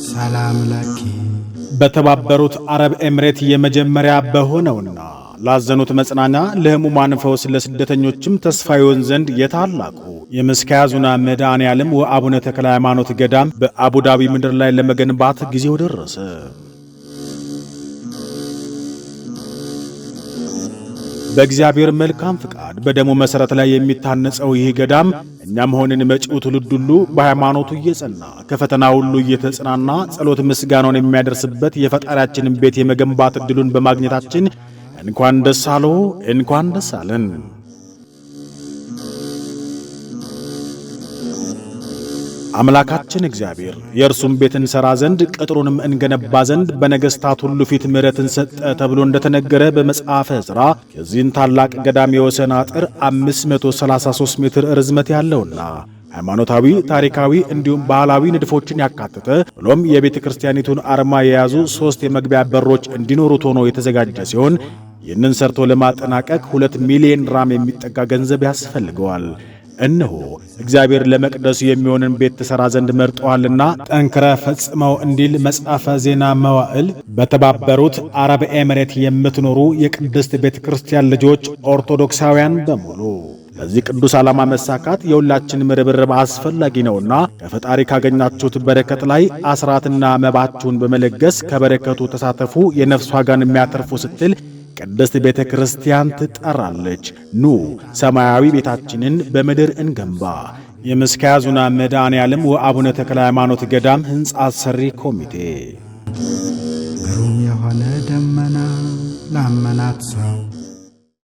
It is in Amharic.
ሰላም ለኪ። በተባበሩት አረብ ኤምሬት የመጀመሪያ በሆነውና ላዘኑት መጽናኛ፣ ለሕሙማን ፈውስ፣ ለስደተኞችም ተስፋ ይሆን ዘንድ የታላቁ የምስካየ ኅዙናን መድኃኔዓለም ወአቡነ ተክለ ሃይማኖት ገዳም በአቡዳቢ ምድር ላይ ለመገንባት ጊዜው ደረሰ። በእግዚአብሔር መልካም ፍቃድ በደሙ መሠረት ላይ የሚታነጸው ይህ ገዳም እኛም ሆንን መጪው ትውልድ ሁሉ በሃይማኖቱ እየጸና፣ ከፈተና ሁሉ እየተጽናና ጸሎት ምስጋናውን የሚያደርስበት የፈጣሪያችንን ቤት የመገንባት ዕድሉን በማግኘታችን እንኳን ደስ አለው፣ እንኳን ደስ አለን። አምላካችን እግዚአብሔር የእርሱን ቤት እንሠራ ዘንድ ቅጥሩንም እንገነባ ዘንድ በነገሥታት ሁሉ ፊት ምሕረትን ሰጠ ተብሎ እንደተነገረ በመጽሐፈ ዕዝራ፣ የዚህን ታላቅ ገዳም የወሰን አጥር 533 ሜትር ርዝመት ያለውና ሃይማኖታዊ፣ ታሪካዊ እንዲሁም ባህላዊ ንድፎችን ያካተተ ብሎም የቤተ ክርስቲያኒቱን አርማ የያዙ ሦስት የመግቢያ በሮች እንዲኖሩት ሆኖ የተዘጋጀ ሲሆን፣ ይህንን ሰርቶ ለማጠናቀቅ 2 ሚሊዮን ድራም የሚጠጋ ገንዘብ ያስፈልገዋል። እነሆ እግዚአብሔር ለመቅደሱ የሚሆንን ቤት ትሠራ ዘንድ መርጦሃልና ጠንክረህ ፈጽመው እንዲል መጽሐፈ ዜና መዋዕል፣ በተባበሩት አረብ ኤምሬት የምትኖሩ የቅድስት ቤተ ክርስቲያን ልጆች ኦርቶዶክሳውያን በሙሉ ለዚህ ቅዱስ ዓላማ መሳካት የሁላችንም ርብርብ አስፈላጊ ነውና ከፈጣሪ ካገኛችሁት በረከት ላይ አስራትና መባችሁን በመለገስ ከበረከቱ ተሳተፉ፣ የነፍስ ዋጋን የሚያተርፉ ስትል ቅድስት ቤተ ክርስቲያን ትጠራለች። ኑ ሰማያዊ ቤታችንን በምድር እንገንባ። የምስካየ ኅዙናን መድኃኔዓለም ወአቡነ ተክለ ሃይማኖት ገዳም ሕንፃ አሰሪ ኮሚቴ። ግሩም የሆነ ደመና ላመናት ሰው።